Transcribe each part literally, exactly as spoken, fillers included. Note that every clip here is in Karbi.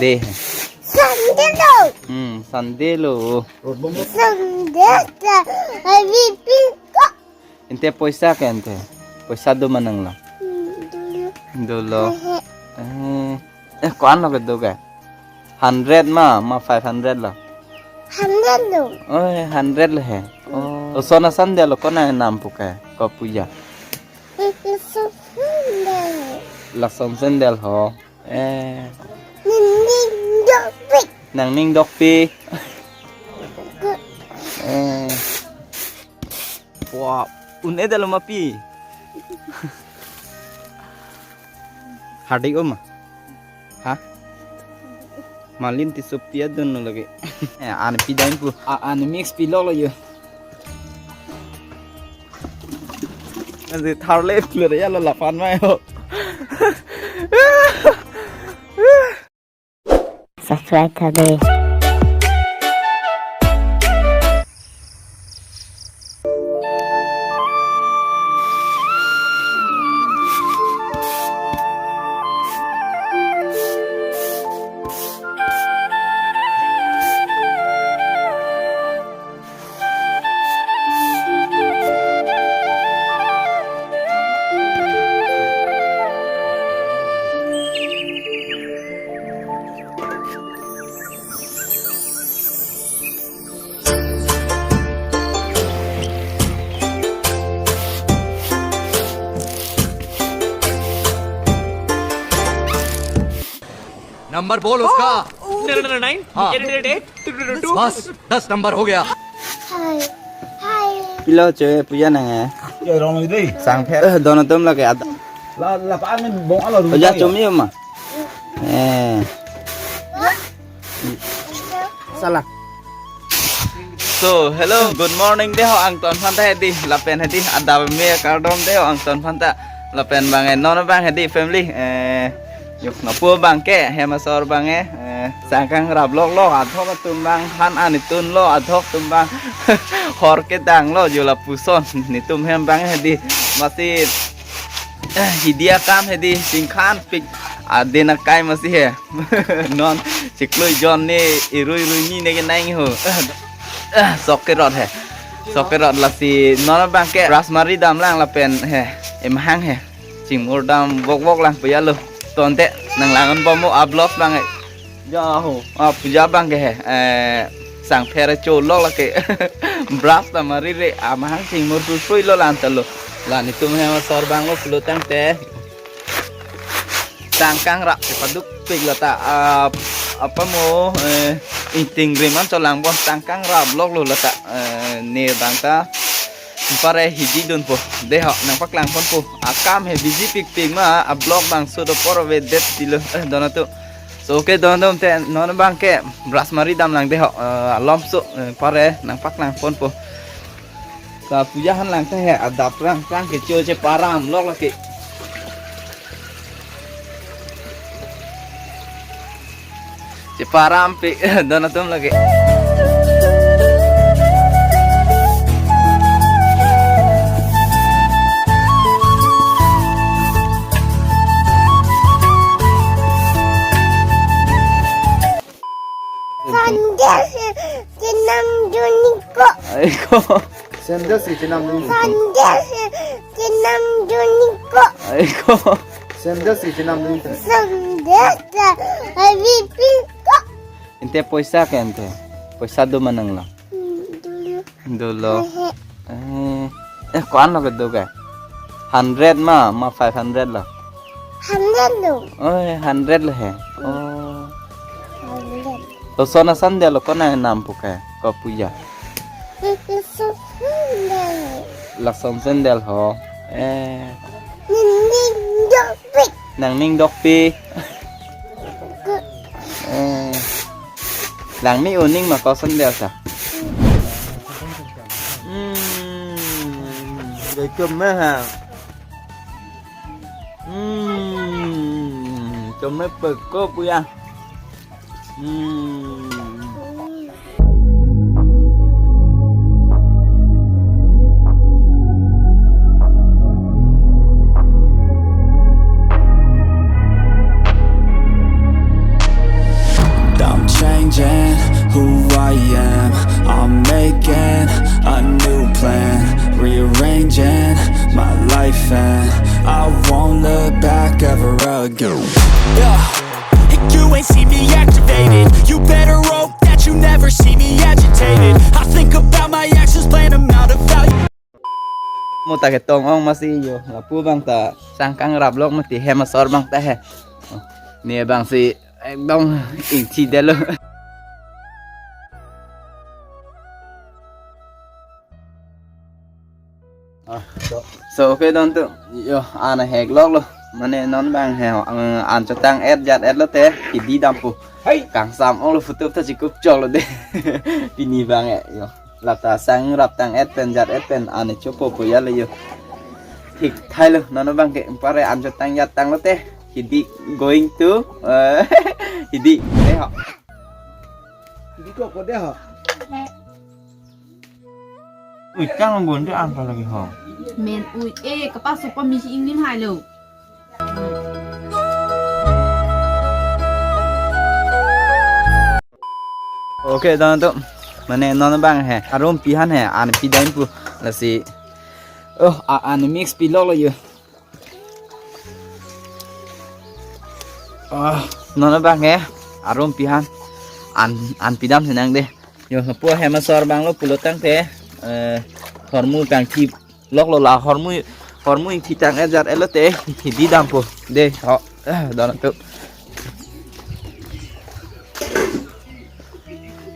Dei. Sunday lo. Hmm, Sunday lo. Sunday ta. Abi pin ko. Ante poisa ke ante. Poisa do ma nanglang. Hmm, dolo. Dolo. Ehe. Eh, eh, ko-an lo kedo ke? Hundred ma, ma five hundred lo? Hundred lo. Oh, hundred lo he. Oh. Lason a-sandal lo ko nangnam pu ke? Ko puja. Lason sandal. Lason sandal ho. Eh. Nangning dokpik. Nangning dokpik. Ko- Eh. Wah, un-e dalo ma pi. Hardik oma. Ha? Malin ti sopi adun lo lagi. Eh, an pi dain pu. A, an mix pi lo lo yo. Nanti tharle pu lo ya lo lapan mai ho. Subscribe tha dei. Number बोल उसका। Nine nine nine, हाँ। Eight eight eight, two two two two। बस, दस नंबर हो गया। Hi. Hi. Pilo che puja nang eh. Ya, rong ini. Sangpher, eh, don atum lake ada. La, la, pa, ani bong ala. Oja chumi ma. Eh. Salah. So, hello, good morning dei ho angton aphanta hedi, lapen hedi adap me kardom dei ho angton aphanta, lapen bang eh non bang hedi family, eh, yuk napu bang ke hem asor bang eh, eh, sangkang rap lok lok adhok atum bang, han ani tun lo adhok atum bang, hor kedang lo jo lapuson, netum hem bang hedi, masi, eh, hidi akam hedi, singkhan pik, adin akai masi he. Non, chiklui jon ne, irui rui ni ne ke nang ho. Ah, sok kerot he. Sok kerot lasi, non bang ke, brush mari damlang lapen he. Emahang he. Chingmur dam vok vok lang puja lo. Tonte, nanglang-un bom mo a-vlog bang he. Ja ho. Ah, puja bang ke he. Eh, sangpher cho lok lake. Brush ta mari re, amahang chingmur pui pui lo lan ta lo. Lan itum he sor bang lo pulo tangte. Sangkang rap si padukpik lata, ah, apa mo, eh, ingting rim an cholang bon sangkang rap lok lo lata, eh, ne bang ta. Pare hidi dunpo. Dei ho, nangpaklang ponpo. Akam he busy pikpik ma, a-vlog bang so do por ave det tilo. Eh, don atum. So, okay, don atum te, non bang ke, brush mari damlang dei ho, eh, alom so, eh, pare, nangpaklang ponpo. Sa puja han lang ta he, adap rang rang ke cho cheparam lok lake. Cheparam pi, don atum lake. Sandal chenam dun ko. Aiko. Sandal si chenam dun ko. Sandal chenam dun ko. Aiko. Sandal si chenam dun ko. Sandal ta abi pin ko. Ante poisa ke ante? Poisa do ma nanglang? Hmm, dolo. Dolo. Ehe. Eh, eh, ko-an lo kedo ke? Hundred ma, ma five hundred lo? Hundred lo. Oh, eh, hundred lo he. Oh. Hundred. Lason a-sandal lo ko nangnam pu ke? Ko puja. Lason sandal. Lason sandal ho. Eh. Nangning dokpik. Nangning dokpik. Ko- Eh. Langme-o ning ma ko sandal ta. Hmm. Dei chom me ha. Hmm. Chom me pe ko puja. Hmm. I am. I'm making a new plan, rearranging my life, and I won't look back ever again. Yeah, you ain't see me activated. You better hope that you never see me agitated. I think about my actions, plan them out of value. Mo ta ketong ong masi yo, lapu abang ta sangkangrap lok mati hem asor abang ta he. Ne abang si ekdom ingthidetlo. Ah, so. So, okay, don tu. Yo, an hek lok lo. Mane non abang he, an chotang-et jat-et lote, hidi dampo. Hai. Kangsam ong lo, photo ta chikup chok lo de. Pini abang e, yo. Lata sangrap tang-et pen jat-et pen an chopo po ya le yo. Thik thai lo, non abang ke pare an chotang jat tang lote. Hidi going to, eh, hidi. Eh, ho. Hidi ko ko de ho. Ui, tang gun de an pa lagi ho. Men ui, eh, kapaso pa misi ingnin hai lo. Okay, don tu. Mane non abang he. Arum pihan he. An pidam pu. Lasi. Oh, a-, an mix pi lok lo yo. Ah, non abang he. Arum pihan. An, an pidam sinang de. Yo, lapu hem asor abang lo pulo tangte. Eh, hormu kangthi lok lo la hormu, hormu ingthi tang-et jat-et lote, hidi dampo. De, ho, eh, don tu.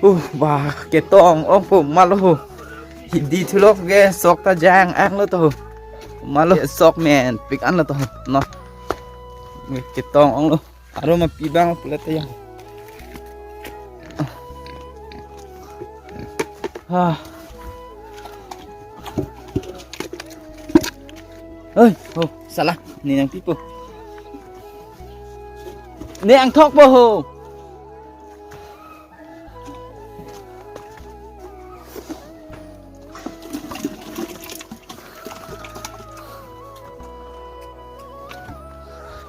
Uh, bah, ketong ong po ma lo ho. Hidi thu lok ke sok ta jang ang lo to ho. Ma lo sok men pik an lo to ho. No. Ketong ong lo. Arum api abang pulo te ya. Ah. Oi, oh, salah. Ne nangpipo. Ne angthok po ho.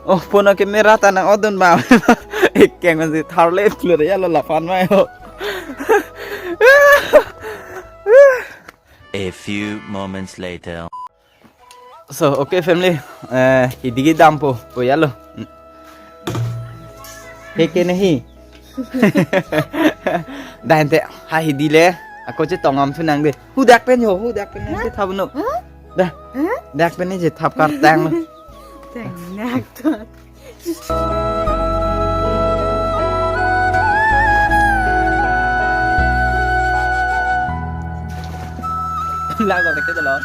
Oh, phone ke camera ta nang odun ba. Ekeng man si tharle plur ya lo lapan mai ho. A few moments later. So, okay, family. Eh, hidi ke dampo, po ya lo. He ke nahi. Dah ente, ha hidi le. Ako chetong am thu nang de. Hudak pen yo, hudak pen nang ke thabno. Huh? Dah. Huh? Dak pen ni je thap kartang. Tang nak to. Lang dong dek lo.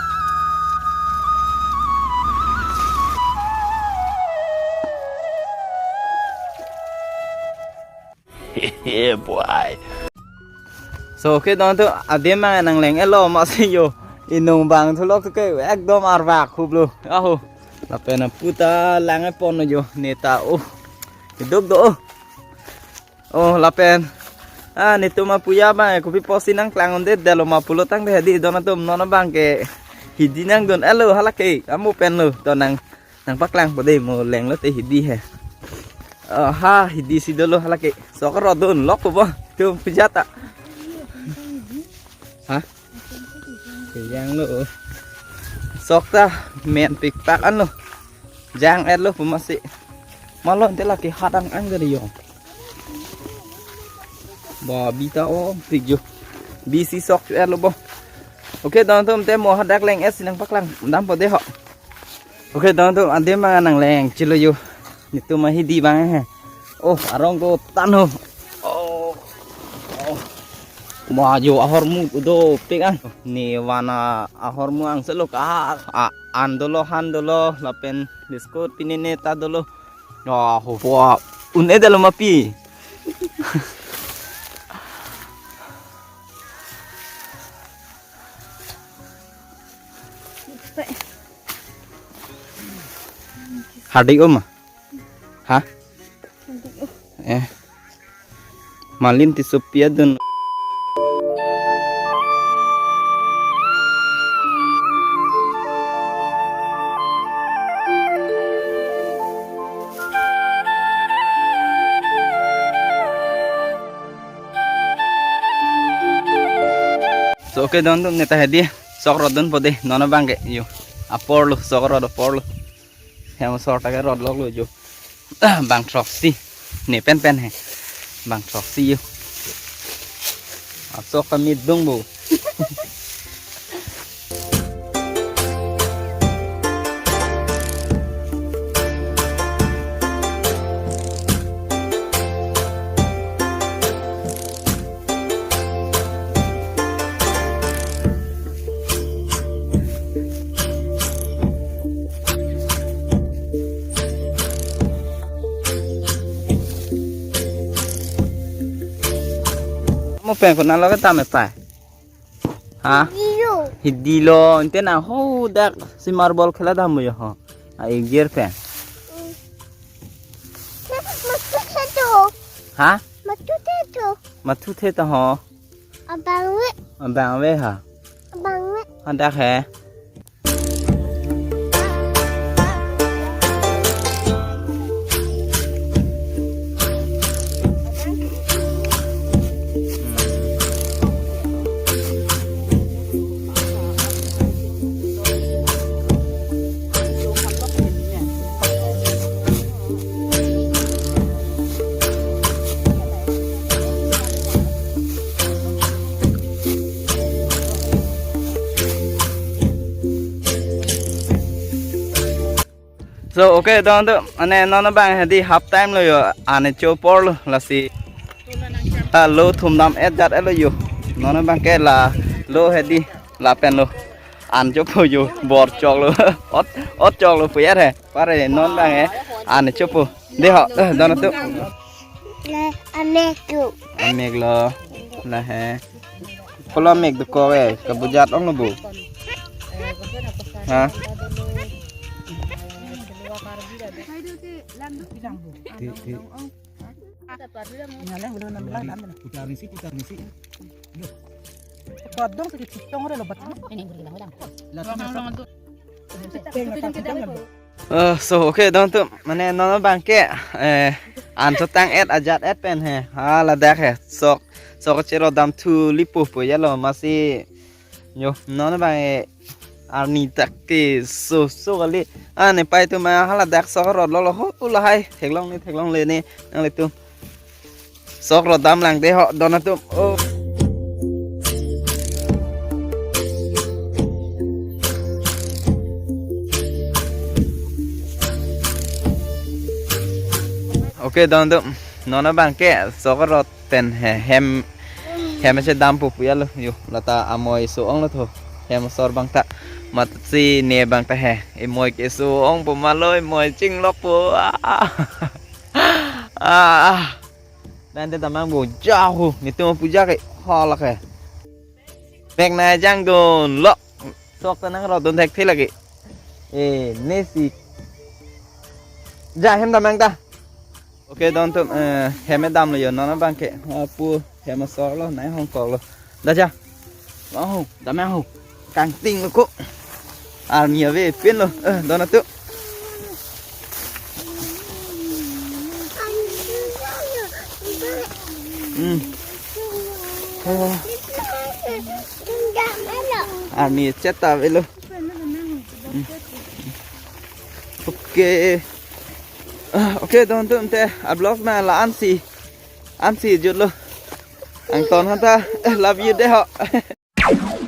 Yeah, boy. So, okay, don tu adim abang nangleng-et lo masi yo. Inung abang thu lok tu ke ekdom arvak hup lo. Aho. Lapen apu ta lang-et pon yo neta, oh. Hiduk do, oh. Oh, lapen. Ah, netum apu ya abang, kopi pusi nangklang un-edetlo ma pulo tangte hedi don atum non abang ke. Hidi nangdun-et lo hala ke. Amu pen lo to nang nangpaklangpo de, mo leng lote hidi he. Ah, ha, hidi si dolo hala ke. Sok ro dun lok po bo. Tu puja ta. Ha? Ke yang lo. Sok ta men pikpak an lo. Jang-et lo pu masi. Ma lo ente lake hadang ang dari yo. Ba bi ta o pik yo. Bi si sok-et lo bo. Okay, don atum te mo hadak leng-et si nangpaklang dampo de ho. Okay, don atum adim abang nangleng chelo yo. Netum ahidi abang he. Oh, arong ko tan ho. Oh. Oh. Ma yo ahormu dopik an. Ne van ahormu angselo ka, a, an dolo, han dolo, lapen biscuit pinine ta dolo. Aho, wah, un-edetlo ma pi. Hardik om. Ha? Eh. Malin ti sopi adun. Okay, don atum, neta hedi sok rot dunpo dei, non abangke, yo. Apor lo, sok rot apor lo. Hem asor ta ke rot lok lo jo. Bang throksi. Ne pen pen he. Bang throksi yo. Asok kami dung bo. Mo pen ko na lo ke tame pai. Ha? Iyo. Hidi lo, ante na ho dak si marble khela dam yo ho. A igir pen. Mathu the to. Ha? Mathu the to. Mathu the to ho. Abang ve. Abang ve ha. Abang ve. Hadak he. So, okay, don atum, mane non abang hedi half time lo yo, an kecho apor lo, lasi. Ah, lo thum dam-et jat-et lo yo. Non abangke la lo hedi lapen lo. An chopo yo, bor chok lo. Ot, ot chok lo puya he. Pare non abang he. An chopo. Dei ho, eh, don atum. Le, amek lo. Amek lo. La he. Kola amek dokok ke, kabujat ong lo bo. Ha? Ti, ti. Putar nisi, putar nisi. Kodong sakit sitong re lo bat. Ini guri lang lang. Eh, so, okay, don atum, mane non abangke, eh, an chotang-et ajat-et pen he. Ha, ladak he. Sok, sok chero dam thu lipo po ya lo, masi yo, non abang, eh, arni tak ke so, so kali. Ah, ne pai atum, ah, hala dak sok rot lo lo ho, tu lahai, theklong ne, theklong le ne, nanglitum. Sok rot dam lang dei ho, don atum. Oh. Okay, don atum. Non abangke sok rot pen he, hem, hem si dampo puya lo yo. Lata amoi so-ong lo tho. Hem asor abang ta. Matsi ne abang ta he. Imoi ke so-ong po ma lo, imoi chinglok po. Ah. Ah, ah. Ante damnang bo jahu, netum puja ke, hala ke. Mek na jangdun lo. Sok ta nang rot dun thekthe lagi. Eh, nesi. Ja hem damnang ta. Okay, don atum, eh, hem dam lo yo, non abangke. Apu, hem asor lo, nai hongkok lo. Da ja. Long ho, damnang ho. Kangting lo ko. Arni avepin lo. Eh, don atum. Hmm. Oh. Arni chet ta avelo. Hmm. Okay. Ah, okay, don atum, te a-vlog na la-ansi. Ansi jut lo. Angton han ta, eh, love you dei ho.